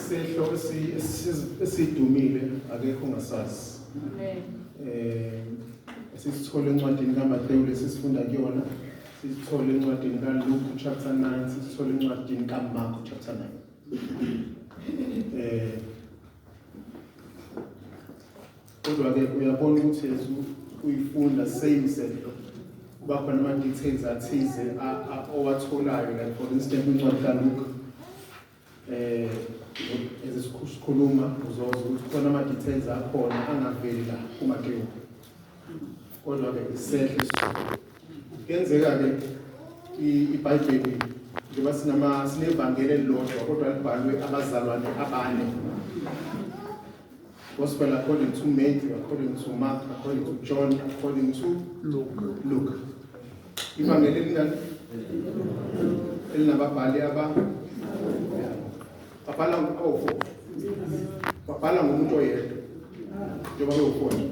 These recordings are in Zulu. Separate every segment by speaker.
Speaker 1: Isehlo esidumile akekho ongasazi.
Speaker 2: Amen.
Speaker 1: Esisithole encwadini kaMathewu lesisifunda kuyona, sisithole encwadini kaLuke chapter 9, sisithole encwadini kaMark chapter 9. Kodwa ke uyabona ukuthi Jesu uyifunda same sehlo kuba khona ama details athize owatholayo, like for instance incwadi kaLuke ezisikhuluma uzozwa ukuthi khona ama details akhona angaveli la kuMateyu, kodwa ke isehlo kuyenzeka ke iBhayibheli njengoba sinama sinevangeli elilodwa kodwa libhalwe abazalwane abane. Gospel according to Matthew, according to Mark, according to John, according to
Speaker 3: Luke.
Speaker 1: Luke. Ivangeli elinani? Elinababhali aba babhala awu-4. Babhala ngomuntu oyedwa. Njengoba bewu-4 nje.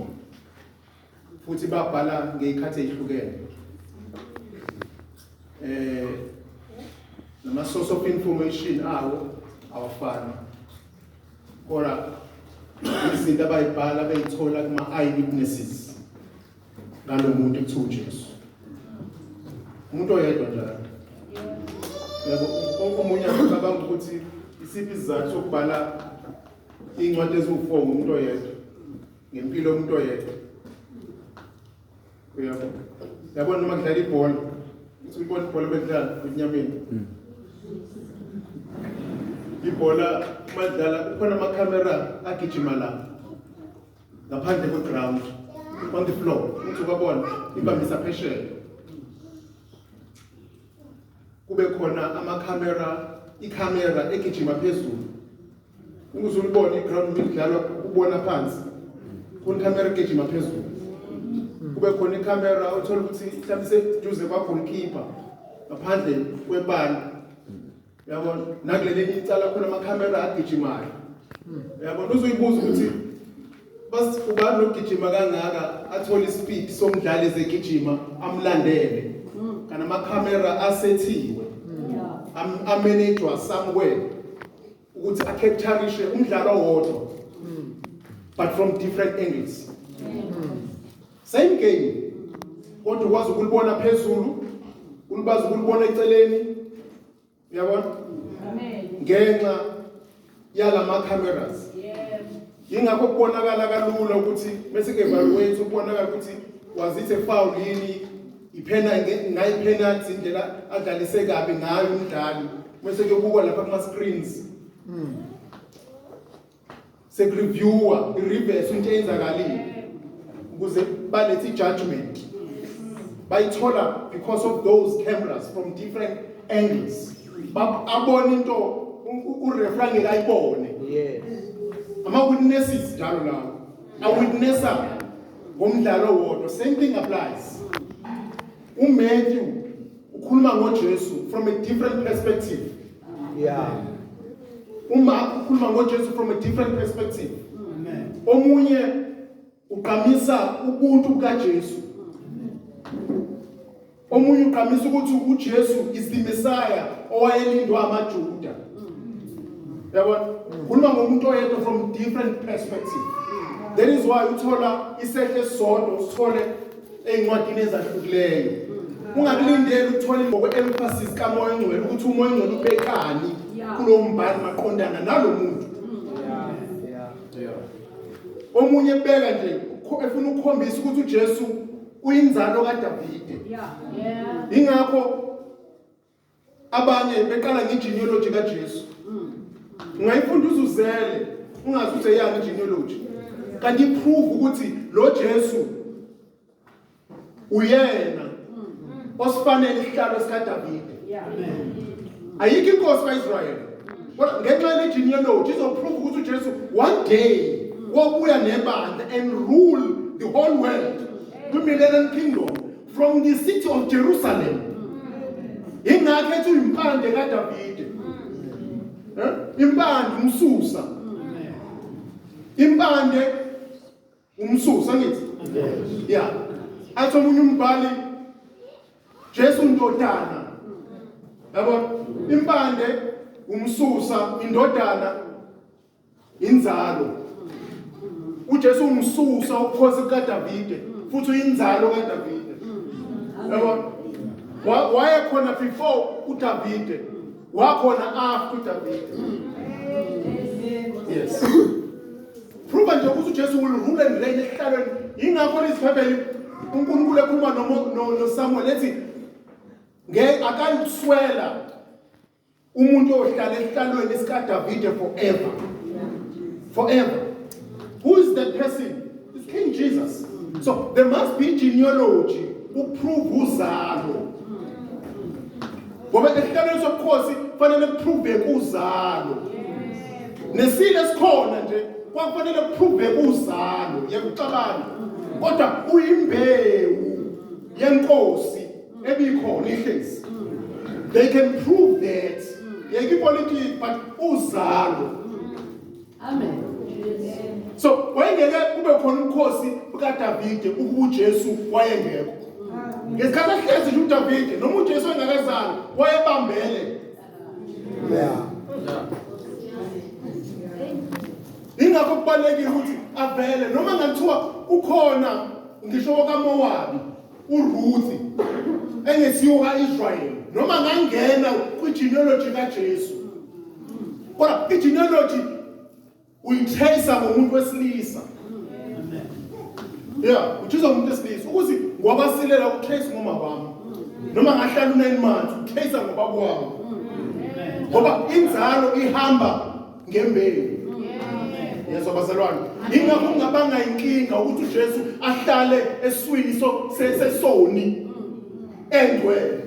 Speaker 1: Futhi babhala ngey'khathi ey'hlukene. Nama source of information awo awafani. Kodwa izinto abayibhala beyithola kuma eyewitnesses ngalomuntu ekuthiwa uJesu. Umuntu oyedwa njalo. Yabo, omunye acabanga ukuthi isiphi isizathu sokubhala iy'ncwadi eziwu-4 ngomuntu oyedwa, ngempilo yomuntu oyedwa. Uyabo? Yabona noma kudlala ibhola, uthi uyibona ibhola bedlala enyameni. Ibhola madlala kukhona amakhamera agijima la ngaphandle kwe-ground on the floor, uthi ubabona ibambisa phesheya, kube khona amakhamera, ikhamera egijima phezulu ukuze ulibone i-ground idlalwa, ubona phansi khona ikhamera egijima phezulu, kube khona ikhamera uthola ukuthi mhlawumbe iseduze kwa-goalkeeper ngaphandle kwebala, uyabona, nakuleli icala khona amakhamera agijimayo, uyabona. Uzoyibuza ukuthi bas ubani ogijima kangaka athole ispeed somdlali ezegijima amlandele, kana amakhamera asethiwe amanagwa somewhere ukuthi acapturishe umdlalo owodwa but from different angles, same game, kodwa ukwazi ukulibona phezulu, ulibazi ukulibona eceleni, uyabona?
Speaker 2: Amen.
Speaker 1: Ngenxa yalama cameras. Ingakho kubonakala kalula ukuthi bese ke evaluate, ukubonakala ukuthi was it a foul yini, iphena ngayi penalty, indlela adlalise kabi ngayo umdlali, bese kuyobukwa lapha kuma screens, sekureviewa i-reverse into eyenzakalile ukuze balethe i-judgment bayithola because of those cameras from different angles. Abona into ureferee angeke ayibone. Ama-witnesses njalo lawo awitnessa ngomdlalo owodwa. Same thing applies. UMatthew ukhuluma ngoJesu from a different perspective. UMark ukhuluma ngoJesu from a different perspective. Omunye uqamisa ubuntu bukaJesu, omunye uqamisa ukuthi uJesu is the Messiah owayelindwa amaJuda, yabona. Khuluma ngomuntu oyedwa from different perspective. That is why uthola isehlo esisodwa usithole ey'ncwadini ezahlukileyo. Ungakulindeli ukuthola ngokwe-emphasis kaMoya oNgcwele ukuthi uMoya oNgcwele ubekani kulowo mbhalo maqondana nalo muntu. Omunye ebeka nje efuna ukukhombisa ukuthi uJesu uyinzalo kaDavide. Ingakho abanye beqala ngegenealogy kaJesu. Ungayifunda uzuzele ungazi ukuthi eyani igenealogy, kanti iprove ukuthi lo Jesu uyena osifanele isihlalo sikaDavide. Ayikho inkosi kaIsrael, kodwa ngenxa yale genealogy izoprove ukuthi uJesu one day wobuya nebandla and rule the whole world kwi-millennium kingdom from the city of Jerusalem. Ingakho ethi uyimpande kaDavide. Impande umsusa, impande umsusa, ngithi yeah. Athi omunye umbhali Jesu ndodana, yabona, impande umsusa, indodana. Inzalo. UJesu umsusa ubukhosi bukaDavide futhi uyinzalo kaDavide. Yabo? Wayekhona before uDavide. Wakhona after uDavide. Yes. Prove nje ukuthi uJesu will rule and reign esihlalweni. Yingakho liziphepheli uNkulunkulu ekhuluma noSamuel ethi ngeke akayikuswela umuntu ohlala esihlalweni sikaDavide forever. Forever. Who is that person? It's King Jesus. So there must be genealogy uprove uzalo. Ngoba esihlalweni sobukhosi fanele kuprove uzalo. Nesile esikhona nje kwakufanele kuprove uzalo yekuxabana. Kodwa uyimbewu yenkosi ebikhona ihlezi. They can prove that. Yeke ipolitiki but uzalo.
Speaker 2: Amen.
Speaker 1: So wayengeke kube khona ubukhosi bukaDavide ukuba uJesu wayengekho. Ngesikhathi ehlezi nje uDavide noma uJesu engakazalwa wayebambele.
Speaker 3: Yeah.
Speaker 1: Ingakho kubalekile ukuthi avele noma ngathiwa ukhona ngisho okaMowabi uRuthi engesiwo kaIsrayeli noma ngangena kwigenealogy kaJesu kodwa igenealogy uyitrace ngomuntu wesilisa. Yeah, utshiza umuntu wesilisa ukuthi ngwabasilela utrace ngoma wami noma ngahlala u9 months utrace ngobaba wami ngoba inzalo ihamba ngembewu. Yezwa bazalwane, ingakho kungabanga inkinga ukuthi uJesu ahlale eswini so sesoni engcwele,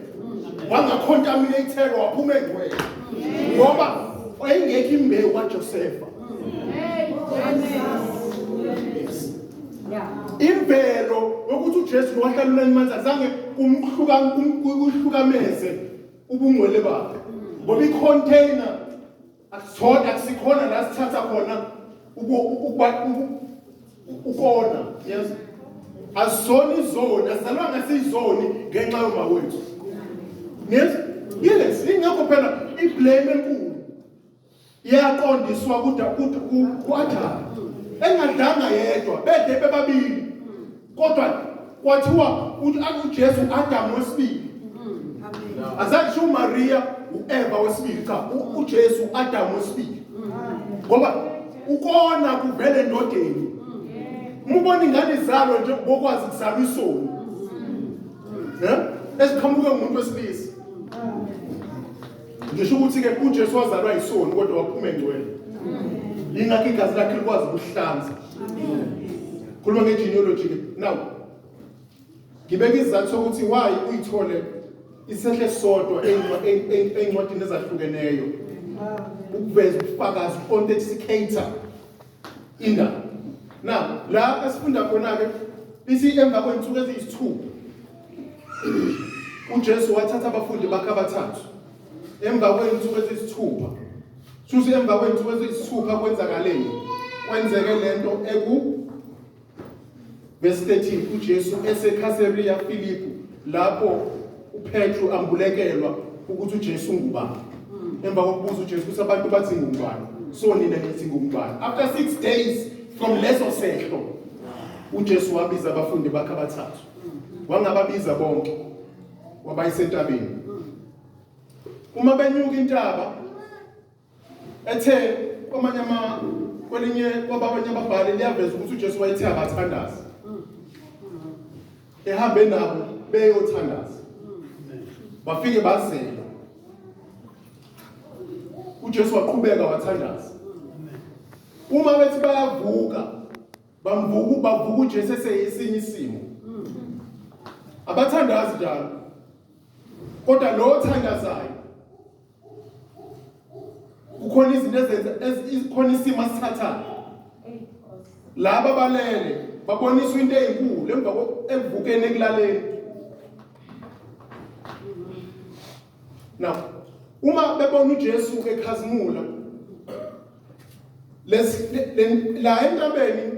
Speaker 1: wangacontaminated waphuma engcwele ngoba wayengekho imbewu kaJosefa. Imvelo yokuthi uJesu wahlala u9 months azange kumhluka kuhlukameze ubungcwele bakhe ngoba i-container akusona akusikhona la sithatha khona ukuba ukona. Yes, asizona izoni, asizalwanga siyizoni ngenxa yoma wethu. Yes, yes, ingakho phela iblame enkulu iyaqondiswa ku-Adamu engadlanga yedwa, bede bebabili, kodwa kwathiwa uJesu Adamu wesibili. Azange sho uMaria uEva wesibili, cha, uJesu Adamu wesibili, ngoba ukona kuvele endodeni. Uma ubona ingane izalwa nje ngokwazi kuzalwa isoni eh esiqhamuke ngumuntu wesilisa. Ngisho ukuthi ke uJesu wazalwa yisoni kodwa waphuma engcwele. Ingakho igazi lakhe likwazi ukuhlanza. Khuluma ngegenealogy ke. Now ngibeka isizathu sokuthi why uyithole isehle sodwa ey'ncwadini ezahlukeneyo ukuveza ubufakazi, authenticator indaba. Now la esifunda khona-ke ithi emva kwey'nsuku eziyisithupha uJesu wathatha abafundi bakhe abathathu emva kwey'nsuku eziyisithupha. Shuthi emva kwey'nsuku eziyisithupha kwenzakaleni? Kwenzeke lento eku verse 13, uJesu eseKhaseria Filipu lapho uPetru ambulekelwa ukuthi uJesu ngubani emva kokubuza uJesu ukuthi abantu bathi ngubani, so nina nithi ngubani. After 6 days from leso sehlo uJesu wabiza abafundi bakhe abathathu, wangababiza bonke, wabayisa entabeni. Uma benyuka intaba ethe kwamanye ama kwelinye kwabanye ababhali liyaveza ukuthi uJesu wayethe abathandazi ehambe nabo beyothandaza, bafike bazela. uJesu waqhubeka wathandaza. Uma bethi bayavuka bamvuka, bavuka uJesu eseyisinye isimo. Abathandazi njalo, kodwa lo othandazayo kukhona izinto ezenza khona isimo asithathayo. Laba balele baboniswa into ezinkulu emva ekuvukeni ekulaleni. Now uma bebona uJesu ekhazimula la entabeni,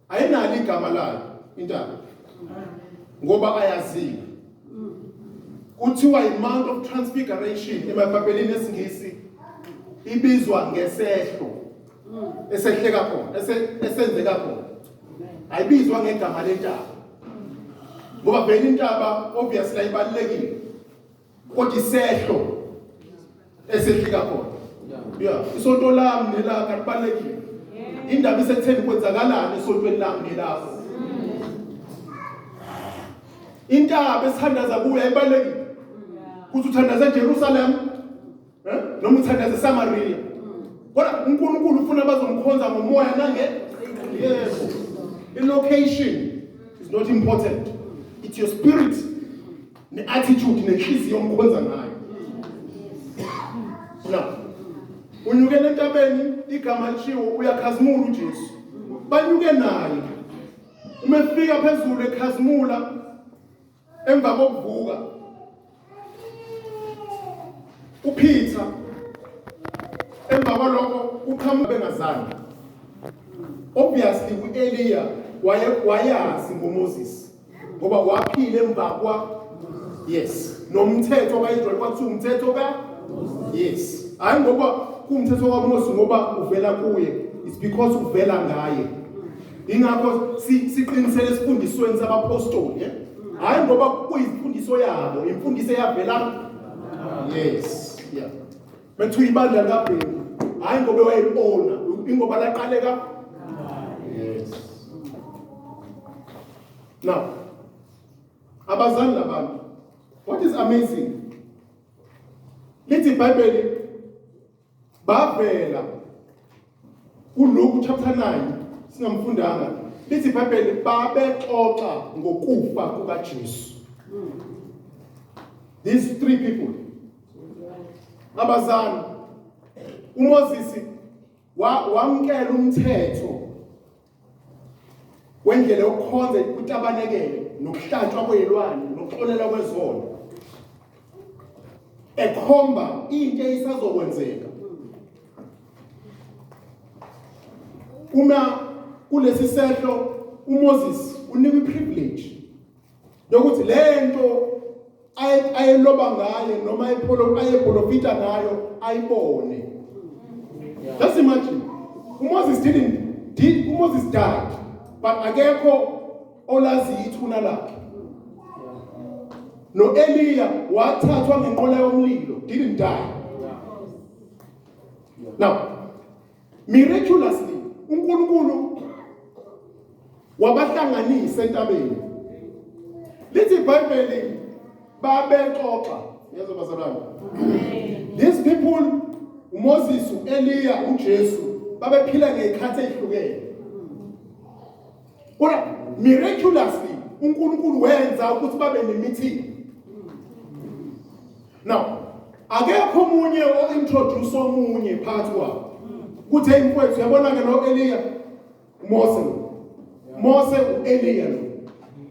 Speaker 1: ayinalo igama layo intaba ngoba ayaziwa, kuthiwa i-Mount of Transfiguration. Emabhayibhelini esiNgisi ibizwa ngesehlo. Esehleka khona, esenzeka khona. Ayibizwa ngegama lentaba. Ngoba vele intaba obviously ayibalulekile. Kodwa isehlo esehlika khona. Yeah, isonto lami nelakho alibalulekile. Indaba isekutheni kwenzakalani esontweni lami nelakho. Intaba esithandaza kuyo ayibalulekile. Kuthi uthandaza eJerusalem eh noma uthandaza eSamaria. Kodwa uNkulunkulu ufuna abazomkhonza ngomoya nange yebo. I-location is not important. It's your spirit ne-attitude nenhliziyo omkhonza ngayo. Now, unyukele entabeni igama lishiwo uyakhazimula uJesu. Banyuke naye. Uma efika phezulu ekhazimula emva kokuvuka uPeter emva kwalokho uqhamuka bengazani obviously uEliya waye wayazi ngoMoses ngoba waphila emva kwa yes nomthetho kaIsrael kwathiwa umthetho ka yes hayi ngoba kuwumthetho kaMose ngoba uvela kuye it's because uvela ngaye ingakho siqinisele esifundisweni sabapostoli yeah? Hayi ngoba kuyimfundiso yabo, imfundiso eyavela yes yeah bethu ibandla likaBhengu hayi ngoba wayeliona ingoba laqaleka yes now abazali labantu what is amazing lithi iBhayibheli bavela kuLuke chapter 9 singamfundanga lithi iBhayibheli babexoxa ngokufa kukaJesu these three people abazali uMoses wamkela umthetho wendlela yokukhonza kutabanekele nokuhlatshwa kwezilwane nokuxolelwa kwezono ekhomba into eyisazokwenzeka uma kulesi sehlo uMoses unikwa iprivilege yokuthi lento ayeloba ngaye noma ayeprofita ngayo ayibone. Just imagine uMoses didn't did uMoses died but akekho olazi ithuna lakhe. No-Eliya wathathwa ngenqola yomlilo didn't die. Now miraculously uNkulunkulu wabahlanganisa entabeni lithi iBhayibheli babexoxa yezwa bazalwane these people uMoses uEliya uJesu babephila ngezikhathi ezihlukene kodwa miraculously uNkulunkulu wenza ukuthi babe nemeeting Now, akekho omunye o-introduce omunye phakathi kwabo. Kuthi hey mfowethu uyabona ke lo Eliya uMose lo. Mose uEliya lo.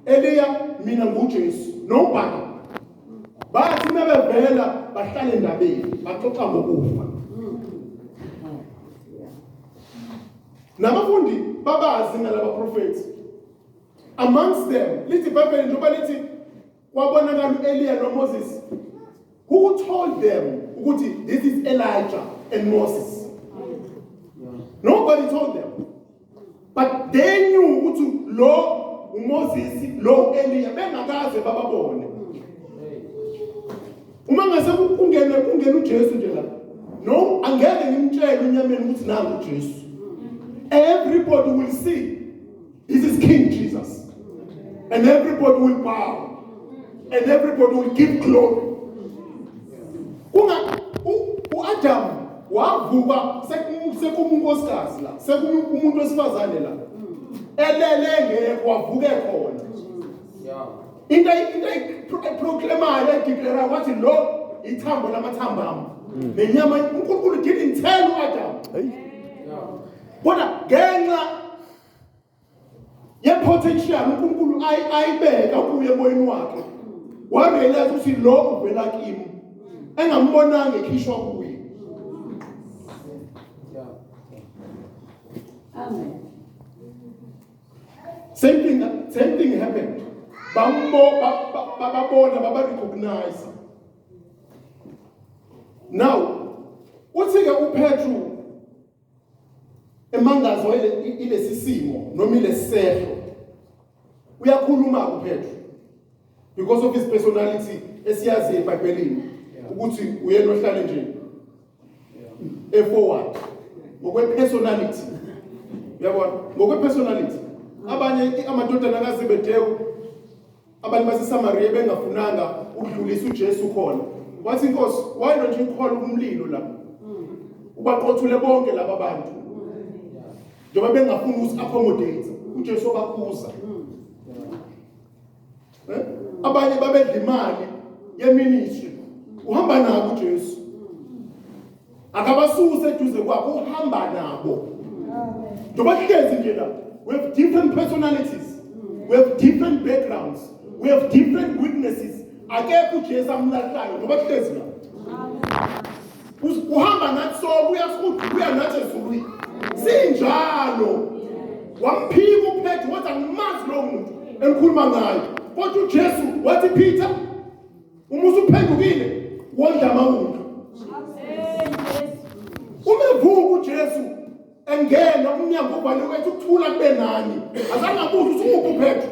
Speaker 1: Eliya mina nguJesu. Nobody. Bathi mebevela bahlale endabeni baxoxa ngokufa. Nabafundi babazi ngalaba prophets. Amongst them lithi iBhayibheli njengoba lithi Kwabonakala uEliya noMoses. Who told them ukuthi this is Elijah and Moses? Nobody told them. But they knew ukuthi lo uMoses lo uEliya bengakaze bababone. Uma ngase kungene kungena uJesu nje la. No, angeke ngimtshele unyameni ukuthi nangu uJesu. Everybody will see. This is King Jesus. And everybody will bow. And everybody will give glory. Kunga uAdam wavuka sekumunkosikazi la, sekumuntu wesifazane la. Elele ngekho wavuke khona. Into into proclaimayo edeclare wathi lo ithambo lamathambo ami. Nenyama uNkulunkulu didn't tell uAdam. Kodwa ngenxa ye-potential uNkulunkulu ayibeka kuye emoyeni wakhe warealize ukuthi lo uvela kimi engambonanga ekhishwa kuye.
Speaker 2: Amen.
Speaker 1: Same thing happened. Bambo bababona baba recognize. Now uthi ke uPetru Emangazwa ilesi simo noma ilesehlo, uyakhuluma kuPetro because of his personality esiyazi eBhayibhelini ukuthi uyena ohlale nje e-forward ngokwe-personality. Uyabona, ngokwe-personality abanye amadodana kaZebedewu, abantu baseSamaria bengafunanga ukudlulisa uJesu khona, wathi, "Inkosi, why don't you call umlilo la ubaqothule bonke laba bantu?" Njengoba bengafuni ukusi-accommodate, uJesu obakhuza. Abanye babedla imali yeministry, uhamba nabo uJesu, akabasuse eduze kwakho, uhamba nabo njengoba hlezi nje la. We have different personalities, we have different backgrounds, we have different weaknesses. Akekho uJesu amlahlayo ngoba kuhlezi la. Uhamba nathi sonke, uyasihuda, uya nathi ezulwini sinjalo. Wamphika uPetro, wathi, "Angimazi lo muntu engikhuluma ngayo." Kodwa uJesu wathi, "Peter, uma usuphendukile, wondla amawundlu." Uma evuka uJesu, engena umnyango uvaliwe, ethi, "Ukuthula kube nani," azange abuze ukuthi, "Uphi uPetro?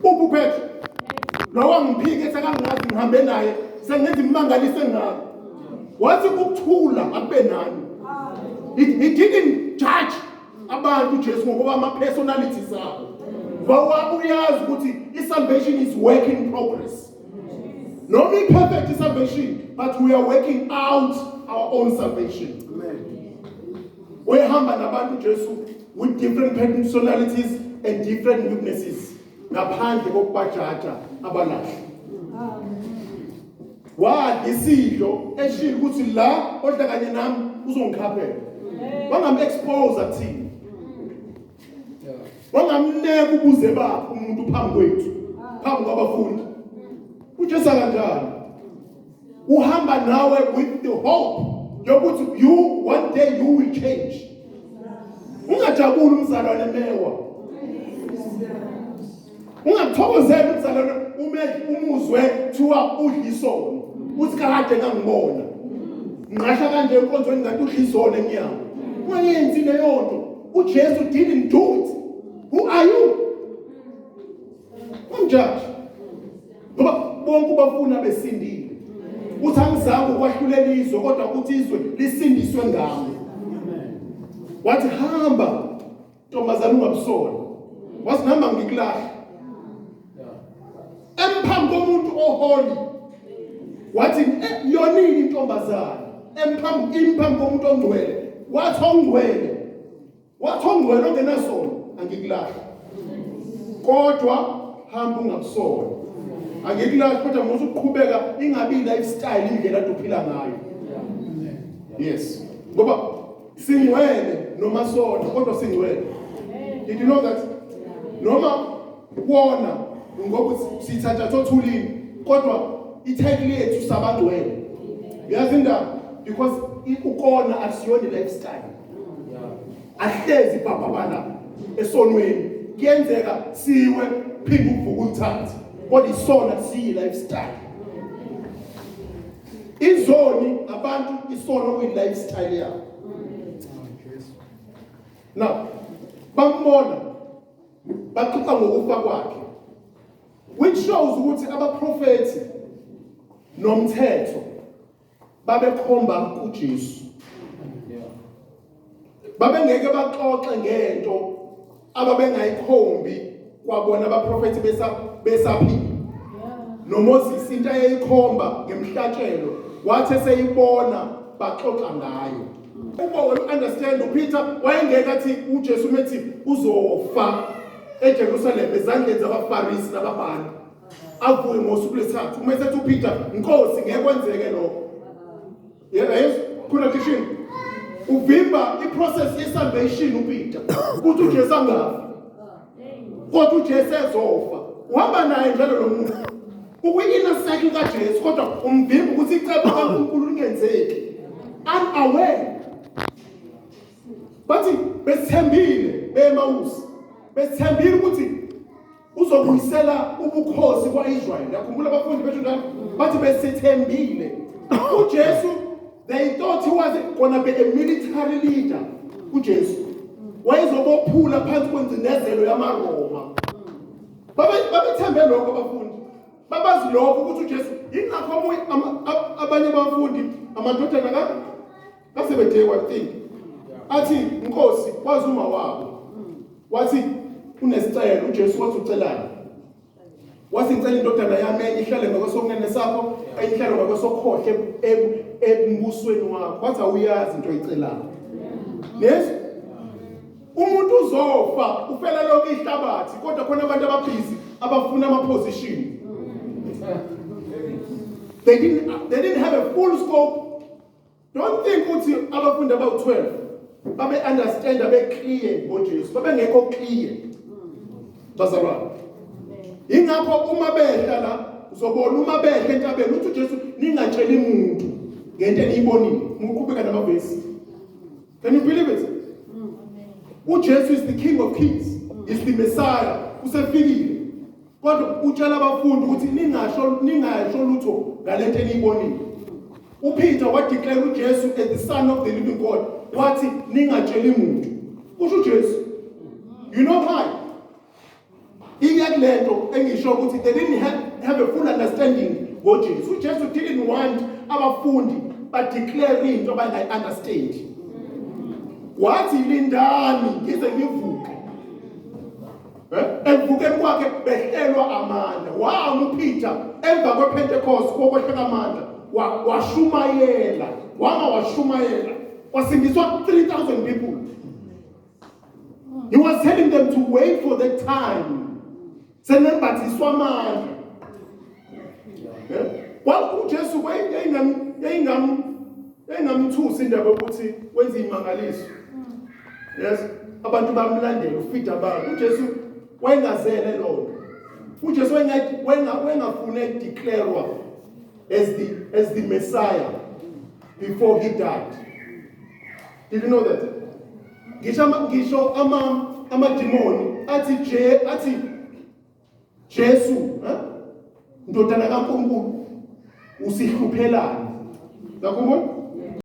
Speaker 1: Uphi uPetro lo wangiphika, ethi akangazi ngihambe naye, sengenza imimangaliso engako?" Wathi, "Ukuthula akube nani." He didn't judge abantu uJesu ngokuba ama-personalities abo, ngoba uyazi ukuthi i-salvation is work in progress. Noma i-perfect i-salvation, but we are working out our own salvation. Uyahamba nabantu uJesu with different personalities and different weaknesses, ngaphandle kokubajaja abalahle. Wadla isidlo eshilo ukuthi la odla kanye nami uzongikhaphela, wangam-expose thina, wangamneka ubuze bakhe umuntu phambi kwethu, phambi kwabafundi. UJesu kanjalo uhamba nawe with the hope yokuthi you, one day you will change. Ungajabuli umzalwane mewa, ungakuthokozeli umzalwane ume umuzwe kuthiwa udla isono, uthi, "Kade ngangibona nqasha kanje enkonzweni, ngathi udla isono emnyango." Ungayenzi leyo nto. UJesu didn't do it. Who are you umjudge? Ngoba bonke ubafuna besindile. Uthi, "Angizange ukwahlulela izwe, kodwa ukuthi izwe lisindiswe ngami." Wathi, "Hamba ntombazana, ungabusola." Wathi, "Nami ngikulahla." Emphambi komuntu oholy wathi, "Yonile intombazana." Emphambi, imphambi komuntu ongcwele, wathi ongcwele, wathi ongcwele ongenasono, "Angikulahli, kodwa hamba ungabusola. Angikulahli, kodwa musu uqhubeka ingabi lifestyle, indlela ophila ngayo." Yes, ngoba singcwele noma sona, kodwa singcwele. Did you know that noma wona ngoba sithatha othulini, kodwa ititle yethu sabangcwele? Uyazi indaba, because ukona akusiyona lifestyle, ahlezi bhabhabala esonweni. Kuyenzeka siwe, phinde uvuka uyithathe, kodwa isona kusiyi lifestyle. Izoni abantu isono kuyi lifestyle yabo. Now bambona, baxoxa ngokufa kwakhe, which shows ukuthi abaprofethi nomthetho babekhomba kuJesu. Babengeke baxoxe ngento ababengayikhombi kwabona abaprofethi besaphila noMoses, into ayeyikhomba ngemhlatshelo, wathi eseyibona baxoxa ngayo. Uba understand, uPeter wayengeke athi uJesu methi uzofa eJerusalem ezandleni zabaFarisi nababhali, avuke ngosuku lwesithathu, uma esethi uPeter, "Nkosi, ngeke kwenzeke lokho." Yes, contradiction. Uvimba iprocess ye-salvation uPeter ukuthi uJesu angafi, kodwa uJesu ezofa. Uhamba naye njalo lo muntu, ukwi-inner circle kaJesu, kodwa umvimba ukuthi icebo kaNkulunkulu lingenzeki, unaware. Bathi besithembile beMawusi, besithembile ukuthi uzobuyisela ubukhosi kwa-Israyeli. Yakhumbula abafundi bethu njalo bathi besithembile uJesu. They thought he was gonna be a military leader. uJesu wayezobophula phansi kwengcindezelo yamaRoma. Babethembe lokho abafundi, babazi lokho ukuthi uJesu ingakho omunye abanye abafundi amadodana ka kaZebedewu I think athi inkosi wazi uma wabo wathi unesicelo. uJesu wathi ucelani? Wathi ngicela indodana yami enye ihlale ngakwesokunene sakho, enye ihlale ngakwesokhohle embusweni wakho. Wathi awuyazi into oyicelayo. Yes? Umuntu uzofa ufela lonke ihlabathi kodwa khona abantu ababhizi abafuna ama position. They didn't have a full scope. Don't think ukuthi abafundi abawu-12 babe understand be clear ngoJesu, babengekho clear. Bazalwane. Ingakho uma behla la uzobona uma behla entabeni uthi uJesu ningatsheli umuntu ngento eniyibonile. Muqhubeka namavesi. Can you believe it? UJesu is the King of Kings, is the Messiah. Usefikile. Kodwa utshela abafundi ukuthi ningasho lutho ngalento eniyibonile. UPeter wadeclare uJesu as the Son of the living God. Wathi ningatsheli umuntu. Kusho uJesu. You know why? Iya kulento engisho ukuthi they didn't have a full understanding ngoJesu. UJesu didn't want abafundi ba declare into abangayi understand. Wathi lindani ngize ngivuke. Ekuvukeni kwakhe behlelwa amandla. Wama uPeter emva kwePentecost kokwehlela amandla. Washumayela. Wama washumayela. Wasindiswa 3000 people. He was telling them to wait for the time. Senembathiswa amandla. Kwaku uJesu yayingamthusi indaba yokuthi wenza imangaliso. Yes, abantu bamlandela ufida abantu. uJesu wayengazele lonto. uJesu wayengafune declarewa as the Messiah before he died. Did you know that? Ngisho amadimoni athi Jesu, ndodana kaNkulunkulu, usihluphelani? Yakhumbula?